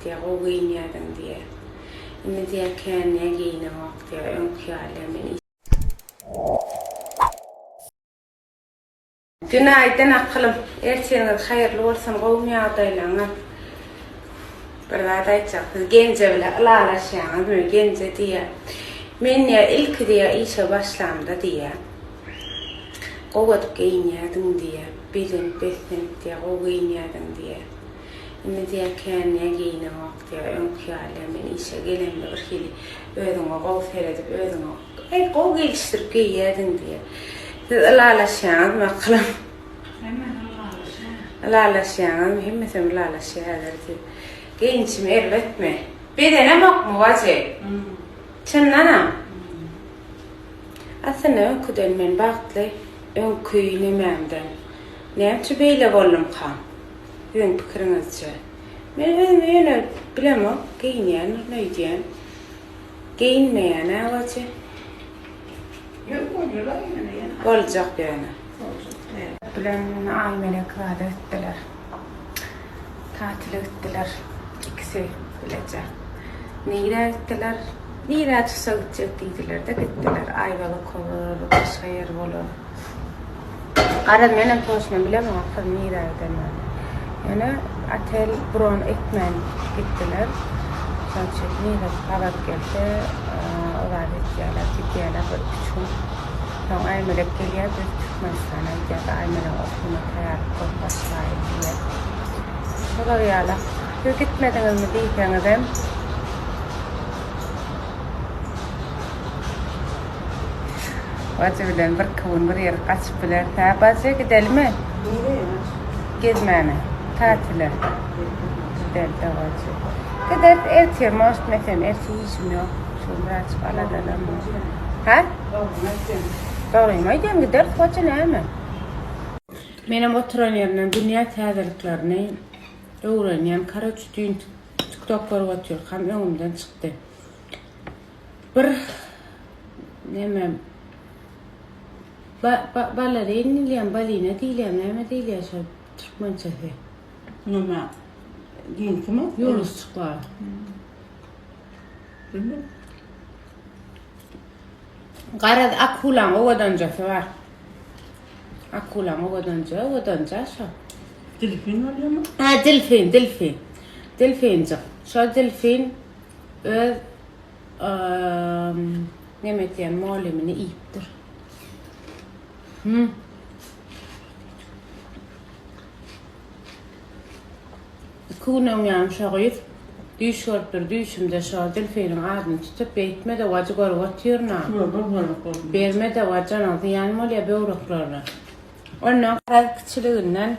diýýär, gowy geýinýärdiň diýýär. Indi diýýär, kän diýýär geýineňok diýýär, öňki ýaly diýýär, men Günaýdyn akylym. Ertiriňiz haýyrly bolsun gowumy ýagdaýlaňyz. Bir zat aýtjak siz Genje bile ylalaşýaňyzmy Genje diýýä. Men diýýä ilki diýýä işe başlamda diýýä. Gowy edip geýinýädiň diýýä. Bezenip beslenip diýýä gowy geýinýädiň diýýä. Indi diýýä kän diýýä geýineňok diýýä öňki ýaly diýýä men işe gelemde bir hili özüňe gowy seredip özüňe Eý, gowy gelişdirip geýýärdiň diýýär. Siz ylalaşýaňyzmy akylym? Hemmesi ylalaşýar. Ylalaşýaňyzmy? Hemmesem ylalaşýar häzir diýip. Geýinişim erbetmi? Bezenemokmy wajy? Çyndanam? Aslynda öňküden men bagtly. Öňki nemämden. Näme üçin beýle boldumkam? Siziň pikiriňizçe? Men özümi ýöne bilemok, geýinýändirin öýdýän. Geýinmeýän-ä wajy. Ýok bolýar-a ýöne ýene. Boljak ýöne. Boljak ýöne. Bilen Aýmelek zada gitdiler. Tatile gitdiler. Ikisi bileje. Nirä gitdiler? Nirä tutsa gitjek diýdiler-de gitdiler. Aýwalyk bolar, başga ýer bolar. Garaz menem toçno bilemok gyz nirä gidenini. Ýöne otel bron etmän gitdiler. Şoň üçin nirä gabat gelse o zat etýärler, gidýärler bir üç gün. Soň Aýmelek gelýär biz Türkmenistana gidýäs Aýmelek okuwyna taýýarlyk görüp başlaýyn diýýär. Şolar ýaly. Siz gitmediňizmi diýseňizem. Bajy bilen bir iki gün bir ýere gaçyp bileris hä bajy gidelimi? Nireye? Gezmäne. Tatile. Gideli-de bajy. Gideris ertir может mesem ertir işim ýok. Şu gün birazjyk aladalanma. Hä? Dogryňy aýtýaň. Dogrymy aýdýan gideris bajy näme? Menem oturan ýerimden dünýä täzeliklerini öwrenýän. Karoç düýn tiktok görüp otyrkam öňümden çykdy. Bir neme ba, ba, balerin diýilýän, balina diýilýän, näme diýilýär şo türkmençesi? Neme? Giňsimi? Ýulduzçyklar. Bilmem. Garaz akulaň owadanjasy bar. Akulaň owadanja, owadanja şo. Delfin bolýarmy? Ha, delfin, delfin. Delfinjik. Şo delfin öz neme etýän molymyny iýipdir. Hmm. Iki gün öň ýaňy şo gyz düýş görüpdir, düýşümde şo delfiniň adyny tutup beýtme-de wajy görüp otyryn-a. Berme-de wajana zyýan bolýar böwreklerine. Ondan garaz kiçiliginden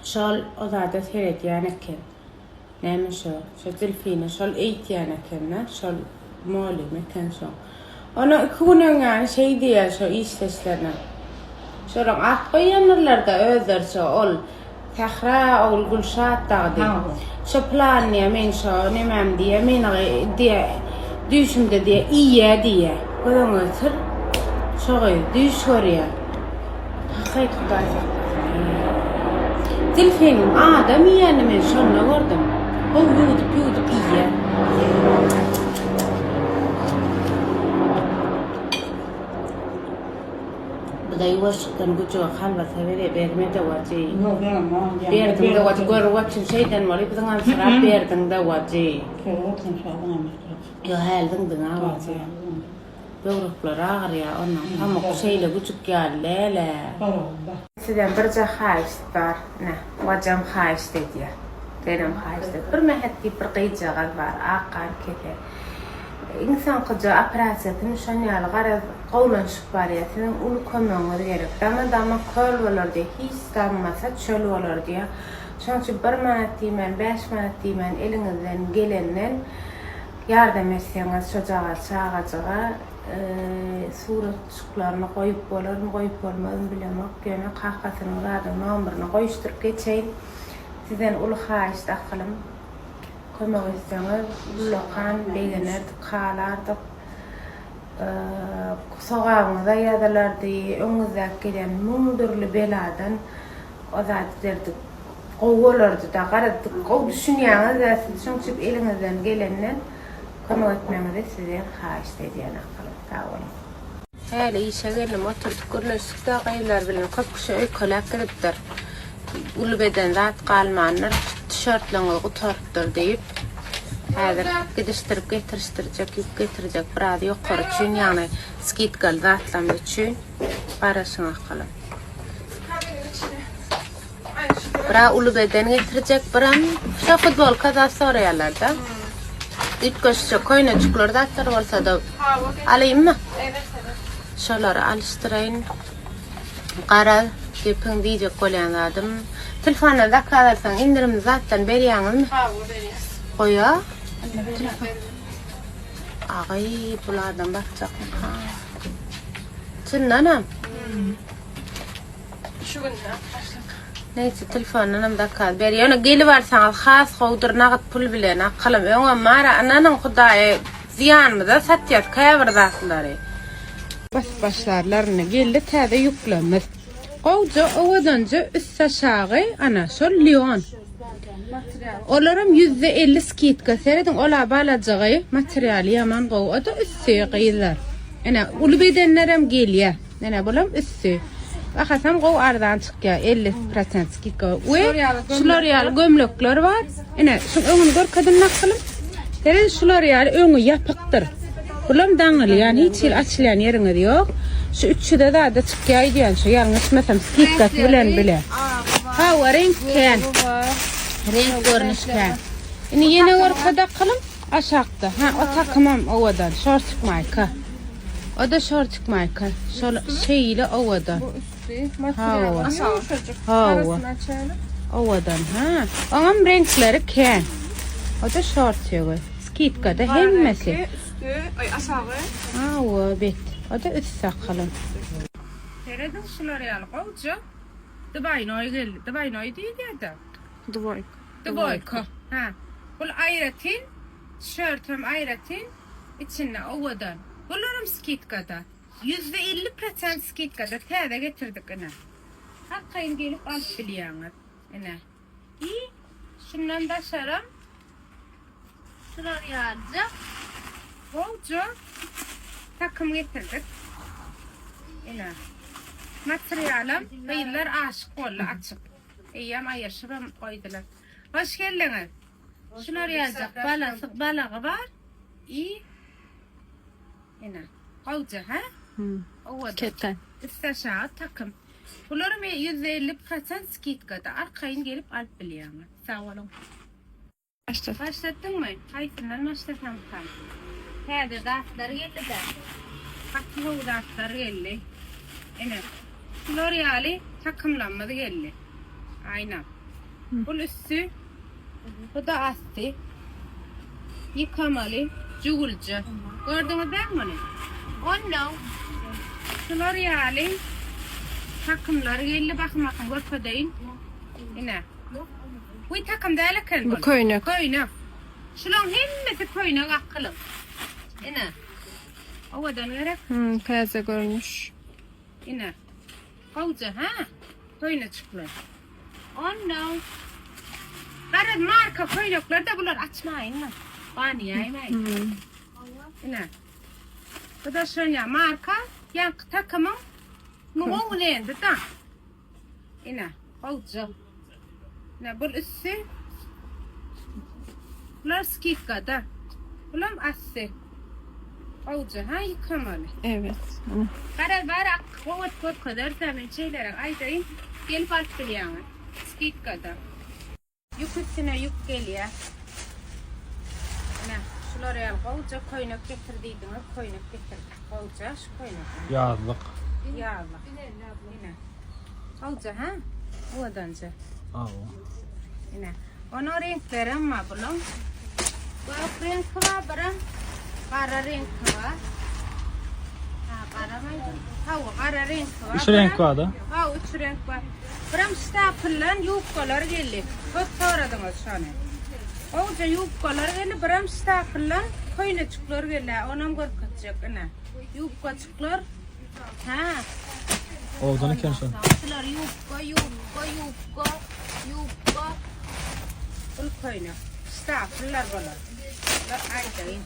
şol o zada seredýän eken. Näme şo? Şo delfine şol eýtýän eken-dä, şol mugallym eken şo. Ondan iki gün öň ýany şeý diýýär şo işdeşlerine. Şolaň at goýýandyrlar-da özleriçe ol Sähra ogul Gülşat dagy diýip. Şo pylan diýýär, meň şo nemem diýýär, meni diýýär, düýşümde diýýär, iýýär diýýär. Göz öňüňe getir, şo gyz düýş görýär. Hakyt Hudaý saklasyn. Delfiniň adam iýenini men şonda gördüm. Gowy ýuwudyp ýuwudyp iýýär. Bu-da ýuwaşjykdan güjüge halbasa berýär, berme-de wajy. Ýok, beremok. Berdiň-de wajy, görüp otyryn şeýden boly, biziň ansyrap berdiň-de wajy. Görüp otyryn şadyňam. Ýok, häli zyňdyň-a wajy. Böwrekleri agyrýar onuň. Pamuk şeýle güjük ýaly däl-ä. Sizden birje haýyşt bar. Ine, wajam haýyşt edýär. Senem haýyşt et. Bir Mähek diýip bir gyzjagaz bar, ak gan kesel. Iň soňkuja operasiýasyny şon ýaly garaz gowlanyşyp barýar. Siziň uly kömegiňiz gerek. Dama-dama köl bolar diýýär. Hiç dammasa çöl bolar diýýär. Şonuň üçin bir manat diýmän, bäş manat diýmän eliňizden gelenden Ýardam etseňiz şojagaz çagajyga suratjyklaryny goýup bolarmy goýup bolmazmy bilemok ýöne kakasynyň zadyň nomerini goýuşdyryp geçeýin sizden uly haýyşt akylym kömek etseňiz ullakan begenerdik halardyk sogabyňyza ýazylardy öňüňizdäki gelýän müň dürli beladan o zat ederdik. Gowy bolardy-da. Garaz, gowy düşünýäňiz-dä siz, şoň üçin eliňizden gelenden kömek etmegiňizi sizden haýyşt edýän akylym. Sag boluň. Häli işe geldim, oturdyk gürleşdik-de gyzlar bilen. Köp kişi öýkeläp gidipdir. Uly beden zat galmandyr, tişörtleňiz gutarypdyr diýip. Häzir gidişdirip getirişdirjek, ýük getirjek biraz ýokary üçin, ýagny skidkaly zatlarymyz üçin. Garaşyň akylym. Bira uly beden getirjek, biram şo futbolka zat soraýarlar-da. Üýtgeşikje köýnejikler zatlar bolsa-da alyňmy? Şolary alyşdyraýyn. Garaz, gepiň diýjek bolýan zadym, telefondan zakaz alsaň indirimli zatdan berýäňizmi? Hawa, berýäs. Goýa. Agaý, bul adam batjakmy? Çyndanam. Şu gün başladyk. Neyse telefondanam zakaz ber. Ýöne gelip alsaňyz has gowudyr nagt pul bilen akylym. Öňem bar-a ynanyň Hudaýa zyýanymyza satýas käbir zatlary. Basyp başlarlar indi. Geldi täze ýüklerimiz. Gowja owadanja üst-aşagy ana şol lion. Olaram 50% skidka. Serediň ola balajygy materialy ýaman gowy. O-da üsti gyzlar. Ene uly bedenlerem gelýär. Ene bulam üsti. Bahasam gowy arzan çykýar. 50% skidka. We şular ýaly gömlekler bar. Ene şu öňüni görkezin nakylym. Serediň şular ýaly öňi ýapykdyr. Bulam daňylýan, hiç hili açylýan ýeriňiz ýok. Şu üçüde zada çykýar diýen şu ýalňyşmasam skidkasy bilen bile. Hawa reňk kän. Reňk görnüş kän. Indi ýene görke dakylym aşakda. Ha o takymam owadan. Şortik maýka. O-da şortik maýka. Şol şeýle owadan. Bu üsti. Materialy ýumşajyk. Hawa. Owadan ha. Oňam reňkleri kän. O-da şortigi. Skidkada hemmesi. Üsti, aý aşagy. Hawa, bet. O-da üsti sakalym. Serediň şular ýaly gowja dwaýnoý geldi. Dwaýnoý diýilýär-dä. Dwoýka. Dwoýka. Ha. Bul aýratyn, tişörtem aýratyn, içinde owadan. Bularam skidkada. 50% prosent skidkada täze getirdik ine. Arkaýyn gelip alyp bilýäňiz. Ine. I şundan daşaram Şular ýalyja gowja takym getirdik. Ine. Materialam gyzlar aşyk boldy açyk. Eýýäm aýyrşybam goýdular. Hoş geldiňiz. Şular ýalyjak balasy balagy bar. I Ine. Gowja, hä? Owadan. Keten. Üsti aşagy takym. Bularam 150% skidkada arkaýyn gelip alyp bilýäňiz. Sag boluň. Başlat. Başlatdyňmy? Haýsyndan başlasamkam? Täze zatlar geldi-dä. Gaty gowy zatlar geldi. Ine, şular ýaly takymlarymyz geldi. Aýna. Bul üsti, bu-da asty. Ýykamaly, jüwülje. Gördüňiz dämi muny? Onnoň şular ýaly takymlar geldi. Bakym-bakym görkezeýin. Ine. Bu takym däl eken Bu köýnek. Köýnek. Şulaň hemmesi köýnek akylyň. Ine. Owadan gerek. Hmm, täze görnüş. Ine. Gowja, ha? Köýneçikler. Onnoň. Garaz marka köýnekler de bular açmaýyn. Banýaýmaý. Hmm. Ine. Bu da şonýa marka. Ýaňky takymyň muňa lendi da. Ine, gowja. Ine, bul üsti. Bular skidkada. Bulam asty. Gowja, ha, ýykamaly. Evet. Garaz, bar ak gowat görkezerse, men şeýleräk aýdaýyn. Gelip alyp bilýäňiz. Skidkada. Ýük üstüne ýük gelýär. Ine, şular ýaly gowja köýnek getir diýdiňiz, köýnek getirdik. Gowja şu köýnek. Ýazlyk. Ýazlyk. Ine. Gowja, ha? Owadanja. Hawa. Ine. Onuň reňklerem bar buluň. Gök reňki bar, biram gara reňki bar. Ha, gara maýdy? Hawa, gara reňki bar. Üç reňk bar-da. Hawa, üç reňk bar. Biram ştapyldan ýubkalar geldi. Köp soradyňyz şony. Gowja ýubkalar geldi, biram ştapyldan köýnejikler geldi. Onam görkezjek ine. Ýubkajyklar. Ha. Owadan eken şol. Şular ýubka, ýubka, ýubka. Ýubka. Bul köýnek. Ştapyllar bolar. Bular aýdaýyn.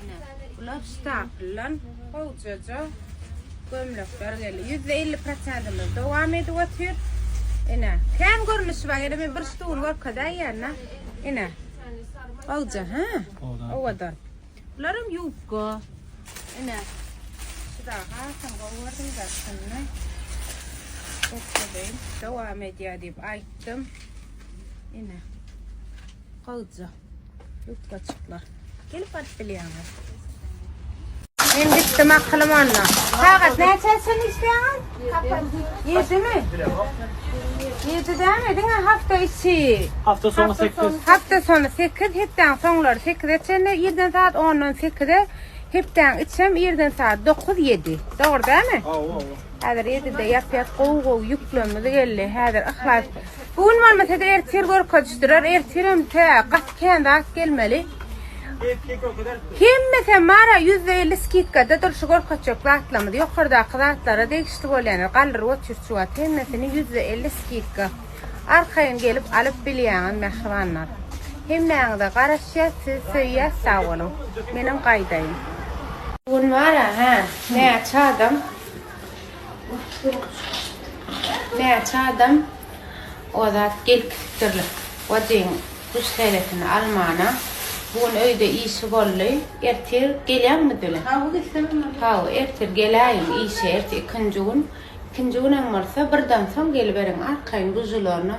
Ine, bular ştapyllan gowjaja gömlekler geldi. 150 prosentimiz dowam edip otyr. Ine, kän görnüşi bar. Ýene men bir ştugyny görkezäýýän-de. Ine. Gowja, hä? Owadan. Bularam ýubka. Ine. Şu da hasam gowy gördüm da şuny. Görkezeyim. Dowam edýär diýip aýtdym. Ine. Gowja. Ýubkaçyklar. Gelip alyp bilýäňiz. Men gitdim akylym onda. Sagat näçe sen işleýäňiz? Ýedimi? Ýedi dämi? Diňe hafta içi. Hafta sonu 8. Hafta sonu 8, hepdäň soňlary 8-e çenli, irden saat 10-dan 8-e, hepdäň içem irden saat 9 7. Dogry dämi? Hawa, hawa. Häzir 7-de ýap-ýap gowy-gowy ýüklerimiz geldi. Häzir yhlas. Bu gün bolmasa-da ertir görkezişdirer. Ertirem tä gaty kän zat gelmeli. Hemmesem bar-a 150 skidkada dur şu görkezjek zatlarymyz. Ýokardaky zatlara degişli bolýanlar galdyryp otyr şu wagt. Hemmesini 150 skidka. Arkaýyn gelip alyp bilýäňiz mähribanlar. Hemmäňize garaşýas sizi söýýäs sag boluň. Menem gaýdaýyn. Bu gün bar-a hä näçe adam näçe adam o zat gelip gidipdirler. Wajyň guş seretini almana. Bu gün öýde işi boldy. Ertir gelýäňmi Dile? Hawa gitsem bolýar. Hawa ertir geläýiň işe ertir ikinji gün. Ikinji günem bolsa birden soň geliberiň arkaýyn gujularyna.